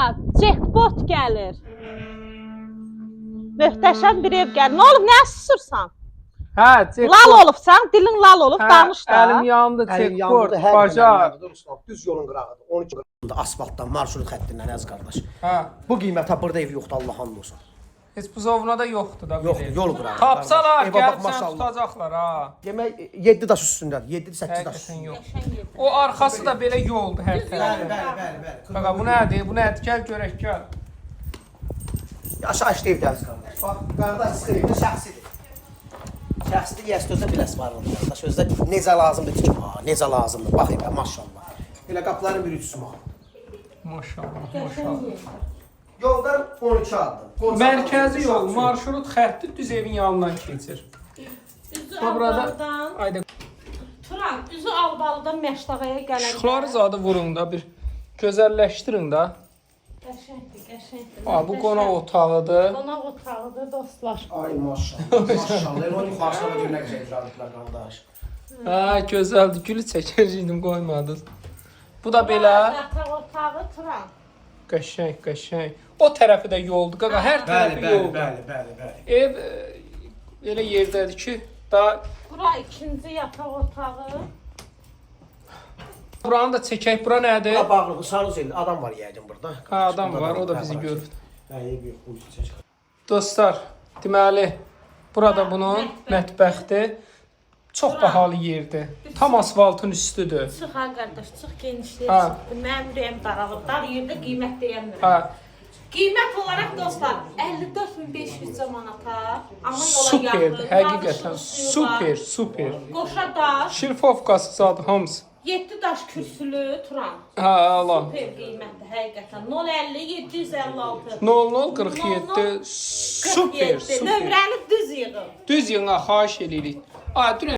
Buraya jackpot gəlir. Möhtəşəm bir ev gəlir. Nə olub, nə susursan? Hə, jackpot. Lal olubsan, dilin lal olub, Hə, danış da. Əlim yandı, Əlim jackpot, yandı, hər baca. yandı. Düz yolun qırağıdır. 12 qırağıdır. Asfaltdan, marşrut xəttindən əziz qardaş. Hə. Bu qiymətə burada ev yoxdur, Allah and olsun. Heç buzovuna da yoxdur da. Yoxdur, belə. yol qırağı. Tapsalar, Evə bax, gəlib səni maşallah. tutacaqlar ha. Demək 7 daş üstündədir. 7 8 daş. Həqiqətən üstündədir. yox. Qəşəng yerdir. O arxası da belə yoldur hər tərəfə. Bəli, bəli, bəli. Qaqa bu nədir? Bu nədir? Gəl görək, gəl. Yaşayışlı evdir əziz qardaş. Bax, qardaş çıxır evdə şəxsidir. Şəxsidir, yəs özdə biləs varlıdır qardaş. Özdə necə lazımdır tikim ha, necə lazımdır. Bax evə, maşallah. Elə qapıların biri 300 manat. Maşallah, Qəşəng maşallah. yerdir. Yoldan 12 addım. Qoca Mərkəzi yol, marşrut xətti düz evin yanından keçir. Üzü Bu burada Albalıdan, ayda Turan, üzü Albalıdan Məşdağaya gələn. işıqları zadı vurun da bir gözəlləşdirin də. Qəşəngdir, qəşəngdir. Ha, bu qonaq otağıdır. Qonaq otağıdır dostlar. Ay maşallah. Maşallah. Elə onun yuxarısına da gör nə gözəl düzəldiblər qardaş. Ha, gözəldir. Gülü çəkəcəydim, qoymadınız. Bu da belə Yataq otağı Turan. qəşəng, qəşəng. O tərəfi də yoldur. Qaqa, hər tərəfi yoldur. bəli, bəli, bəli. Ev elə yerdədir ki, da Bura ikinci yataq otağı. buranı da çəkək. Bura nədir? Bura bağlı, sanuzel adam var yəqin burada. Ha, adam var, o da bizi görür. Hə, eybi yox, buyur çək. Dostlar, deməli, burada bunun mətbəxdir. Çox bahalı yerdir. Tam asfaltın üstüdür. Çıx ha qardaş, çıx genişliyə Ha. çıxdı. Mənim ürəyim daralıb. Dar yerdə qiymət deyəmirəm. Hə, Qiymət olaraq dostlar 54.500 manata, amma yola superdir, yaxın. həqiqətən danışığı suyu var. super, super. Qoşa daş, Şirfovkası zadı hamısı. 7 daş kürsülü Turan. Hə, Allah. Super qiymətdir həqiqətən. 050 756. 0047 super, 47. super. Nömrəni düz yığın. Düz yığına xahiş eləyirik. Ay, dünən